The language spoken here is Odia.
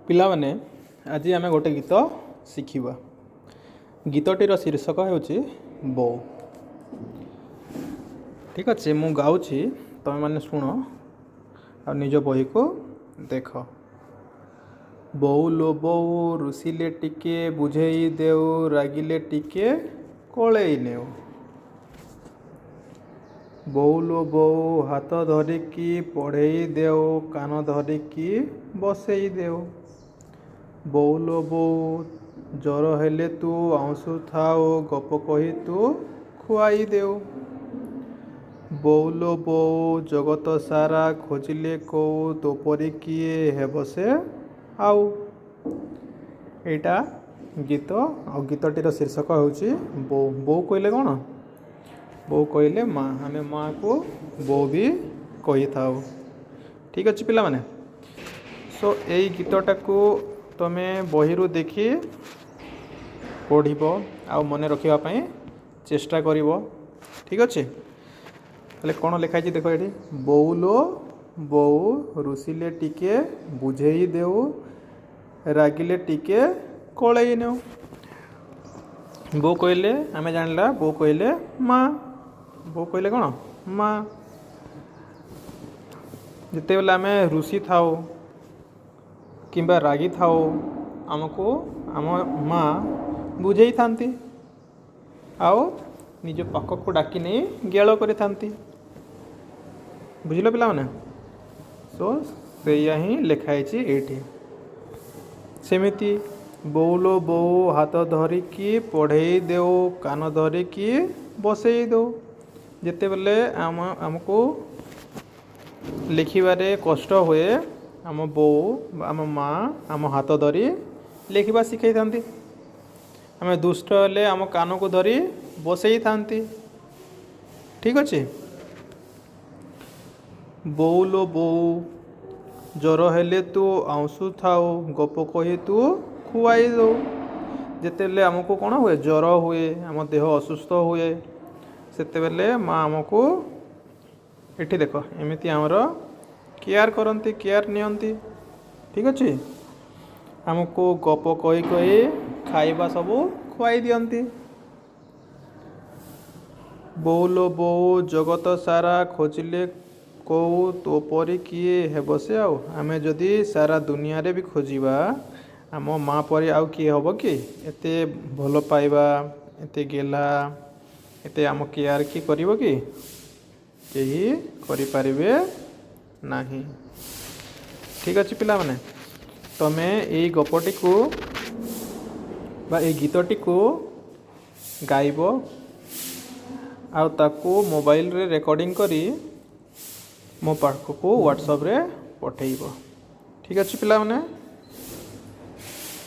ପିଲାମାନେ, ଆଜି ଆମେ ଗୋଟେ ଗୀତ ଶିଖିବା। ଗୀତଟିର ଶୀର୍ଷକ ହେଉଛି ବୋଉ। ଠିକ୍ ଅଛି, ମୁଁ ଗାଉଛି, ତୁମେମାନେ ଶୁଣ ଆଉ ନିଜ ବହିକୁ ଦେଖ। ବୋଉ ଲୋ ବୋଉ, ରୁଷିଲେ ଟିକେ ବୁଝେଇ ଦେଉ, ରାଗିଲେ ଟିକେ କୋଳେଇ ନେଉ। ବୋଉ ଲୋ ବୋଉ, ହାତ ଧରିକି ପଢ଼େଇ ଦେଉ, କାନ ଧରିକି ବସେଇ ଦେଉ। ବୋଉ ଲୋ ବୋଉ, ଜ୍ୱର ହେଲେ ତୁ ଆଉଁସୁଥାଉ, ଗପ କହି ତୁ ଖୁଆଇ ଦେଉ। ବୋଉ ଲୋ ବୋଉ, ଜଗତ ସାରା ଖୋଜିଲେ କୋଉ, ତୋ ପରି କିଏ ହେବ ସେ ଆଉ। ଏଇଟା ଗୀତ ଆଉ ଗୀତଟିର ଶୀର୍ଷକ ହେଉଛି ବୋଉ। ବୋଉ କହିଲେ କ'ଣ? ବୋଉ କହିଲେ ମା। ଆମେ ମାଆକୁ ବୋଉ ବି କହିଥାଉ। ଠିକ୍ ଅଛି ପିଲାମାନେ, ସୋ ଏଇ ଗୀତଟାକୁ ତୁମେ ବହିରୁ ଦେଖି ପଢ଼ିବ ଆଉ ମନେ ରଖିବା ପାଇଁ ଚେଷ୍ଟା କରିବ। ଠିକ୍ ଅଛି। ହେଲେ କ'ଣ ଲେଖା ହେଇଛି ଦେଖ ଏଠି। ବୋଉ ଲୋ ବୋଉ, ରୁଷିଲେ ଟିକେ ବୁଝେଇ ଦେଉ, ରାଗିଲେ ଟିକେ କୋଳେଇ ନେଉ। ବୋଉ କହିଲେ ଆମେ ଜାଣିଲା, ବୋଉ କହିଲେ ମା। ବୋଉ କହିଲେ କ'ଣ? ମା। ଯେତେବେଳେ ଆମେ ରୁଷି ଥାଉ କିମ୍ବା ରାଗିଥାଉ, ଆମକୁ ଆମ ମା ବୁଝେଇଥାନ୍ତି ଆଉ ନିଜ ପାଖକୁ ଡାକି ନେଇ ଗେଲ କରିଥାନ୍ତି। ବୁଝିଲ ପିଲାମାନେ? ସୋ ସେଇଆ ହିଁ ଲେଖା ହେଇଛି ଏଇଠି। ସେମିତି ବୋଉ ଲୋ ବୋଉ, ହାତ ଧରିକି ପଢ଼େଇ ଦେଉ, କାନ ଧରିକି ବସେଇ ଦେଉ। ଯେତେବେଳେ ଆମକୁ ଲେଖିବାରେ କଷ୍ଟ ହୁଏ, ଆମ ବୋଉ ବା ଆମ ମା ଆମ ହାତ ଧରି ଲେଖିବା ଶିଖେଇଥାନ୍ତି। ଆମେ ଦୁଷ୍ଟ ହେଲେ ଆମ କାନକୁ ଧରି ବସେଇଥାନ୍ତି। ଠିକ୍ ଅଛି। ବୋଉ ଲୋ ବୋଉ, ଜ୍ୱର ହେଲେ ତୁ ଆଉଁସୁଥାଉ, ଗପ କହି ତୁ ଖୁଆଇ ଦେଉ। ଯେତେବେଳେ ଆମକୁ କ'ଣ ହୁଏ, ଜ୍ୱର ହୁଏ, ଆମ ଦେହ ଅସୁସ୍ଥ ହୁଏ, ସେତେବେଳେ ମା ଆମକୁ ଏଠି ଦେଖ ଏମିତି ଆମର କେୟାର କରନ୍ତି, କେୟାର ନିଅନ୍ତି। ଠିକ୍ ଅଛି। ଆମକୁ ଗପ କହି କହି ଖାଇବା ସବୁ ଖୁଆଇ ଦିଅନ୍ତି। ବୋଉ ଲୋ ବୋଉ, ଜଗତ ସାରା ଖୋଜିଲେ କୋଉ, ତୋ ପରି କିଏ ହେବ ସେ ଆଉ। ଆମେ ଯଦି ସାରା ଦୁନିଆରେ ବି ଖୋଜିବା, ଆମ ମା ପରି ଆଉ କିଏ ହେବ କି? ଏତେ ଭଲ ପାଇବା, ଏତେ ଗେହ୍ଲା, ଏତେ ଆମ କେୟାର କିଏ କରିବ କି? କେହି କରିପାରିବେ ନାହିଁ। ଠିକ୍ ଅଛି ପିଲାମାନେ, ତମେ ଏଇ ଗପଟିକୁ ବା ଏଇ ଗୀତଟିକୁ ଗାଇବ ଆଉ ତାକୁ ମୋବାଇଲରେ ରେକର୍ଡ଼ିଂ କରି ମୋ ପାଖକୁ ହ୍ୱାଟ୍ସଆପ୍ରେ ପଠାଇବ। ଠିକ୍ ଅଛି ପିଲାମାନେ।